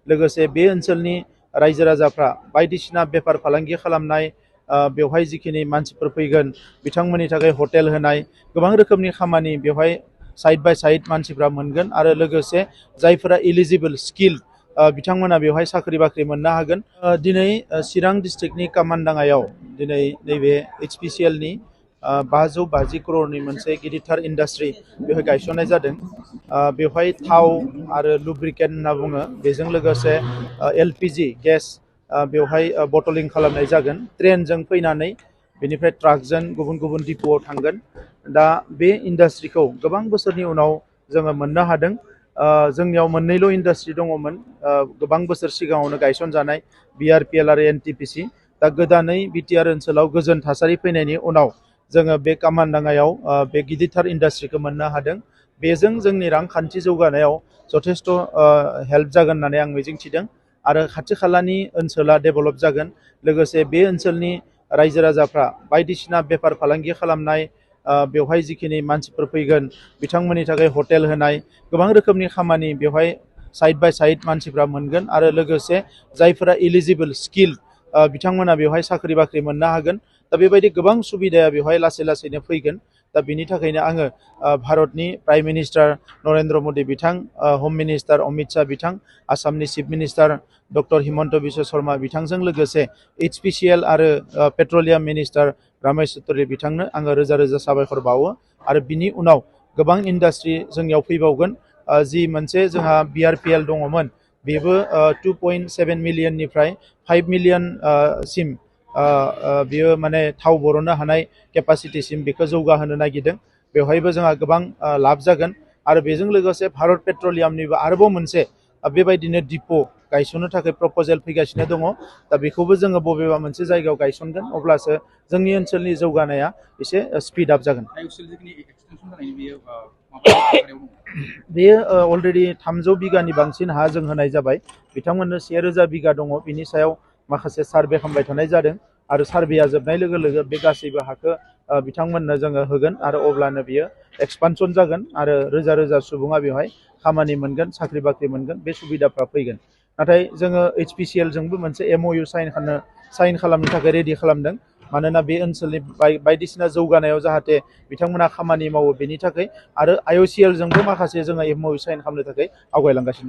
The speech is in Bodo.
लोगोसे बे ओनसोलनि रायजो राजाफ्रा बायदिसिना बेफार फालांगि खालामनाय बेवहाय जिखिनि मानसिफोर फैगोन बिथांमोननि थाखाय हटेल होनाय गोबां रोखोमनि खामानि बेवहाय साइड बाय साइड मानसिफ्रा मोनगोन आरो लोगोसे जायफोरा एलिजिबल स्किल बिथांमोना बेवहाय साख्रि बाख्रि मोननो हागोन। दिनै चिरां डिस्ट्रिक्टनि कामानदाङायाव दिनै नैबे HPCL नि 550 करोड़नि मोनसे गिदिरथार इन्डास्ट्रि बेवहाय गायसननाय जादों। बेवहाय थाव आरो लुब्रिकेन्ट होनना बुङो, बेजों लोगोसे LPG गेस बेवहाय बटलिं खालामनाय जागोन ट्रेनजों फैनानै बेनिफ्राय ट्राकजों गुबुन गुबुन डिपुआव थांगोन। दा बे इन्डास्ट्रिखौ गोबां बोसोरनि उनाव जोङो मोननो हादों। जोंनियाव मोननैल' इन्डास्ट्रि दङमोन गोबां बोसोर सिगाङावनो गायसनजानाय Hpcl आरो NTPC। दा गोदानै बिटिआर ओनसोलाव गोजोन थासारि फैनायनि उनाव जोङो बे कामानदाङायाव बे गिदिरथार इन्डास्ट्रिखौ मोननो हादों। बेजों जोंनि रांखान्थि जौगानायाव जथेस्थ' हेल्प जागोन होननानै आं मिजिंथिदों आरो खाथि खालानि ओनसोला डेभेलप जागोन। लोगोसे बे ओनसोलनि रायजो राजाफ्रा बायदिसिना बेफार फालांगि खालामनाय बेवहाय जिखिनि मानसिफोर फैगोन बिथांमोननि थाखाय हटेल होनाय गोबां रोखोमनि खामानि बेवहाय साइड बाय साइड मानसिफ्रा मोनगोन आरो लोगोसे जायफोरा एलिजिबल स्किल बिथांमोना बेवहाय साख्रि बाख्रि मोननो हागोन। दा बेबायदि गोबां सुबिदाया बेवहाय लासै लासैनो फैगोन। दा बेनि थाखायनो आङो भारतनि प्राइम मिनिस्टार नरेन्द्र मदि बिथां, हम मिनिस्टार अमित शाह बिथां, आसामनि chief minister doctor Himanta Biswa Sharma बिथांजों लोगोसे HPCL आरो पेट्रलियाम मिनिस्टार रमेश चौधरी बिथांनो आङो रोजा रोजा साबायखर बावो आरो बिनि उनाव गोबां इन्डास्ट्रि जोंनियाव फैबावगोन। जि मोनसे जोंहा BRPL दङमोन बेबो 2.7 मिलियननिफ्राय 5 मिलियन सिम बियो माने थाव बरननो हानाय केपासिटिसिम बेखौ जौगाहोनो नागिरदों। बेवहायबो जोंहा गोबां लाब जागोन आरो बेजों लोगोसे भारत पेट्रलियामनिबो आरोबाव मोनसे बेबायदिनो डिपो गायसननो थाखाय प्रप'जेल फैगासिनो दङ। दा बेखौबो जोङो बबेबा मोनसे जायगायाव गायसनगोन अब्लासो जोंनि ओनसोलनि जौगानाया एसे स्पिड आप जागोन। बेयो अलरेडि 300 बिगानि बांसिन हा जों होनाय जाबाय। बिथांमोननो 1000 बिगा दङ, बिनि सायाव माखासे सार्भे खालामबाय थानाय जादों आरो सार्भेया जोबनाय लोगो लोगो बे गासैबो हाखौ बिथांमोननो जोङो होगोन आरो अब्लानो बियो एक्सपानसन जागोन आरो रोजा रोजा सुबुङा बेवहाय खामानि मोनगोन, साख्रि बाख्रि मोनगोन, बे सुबिदाफ्रा फैगोन। नाथाय जोङो HPCL जोंबो मोनसे MOU साइन खालामनो थाखाय रेडि खालामदों। मानोना बे ओनसोलनि बायदिसिना जौगानायाव जाहाथे बिथांमोना खामानि मावो बेनि थाखाय आरो IOCL जोंबो माखासे जोङो MOU साइन खालामनो थाखाय आवगायलांगासिनो दं।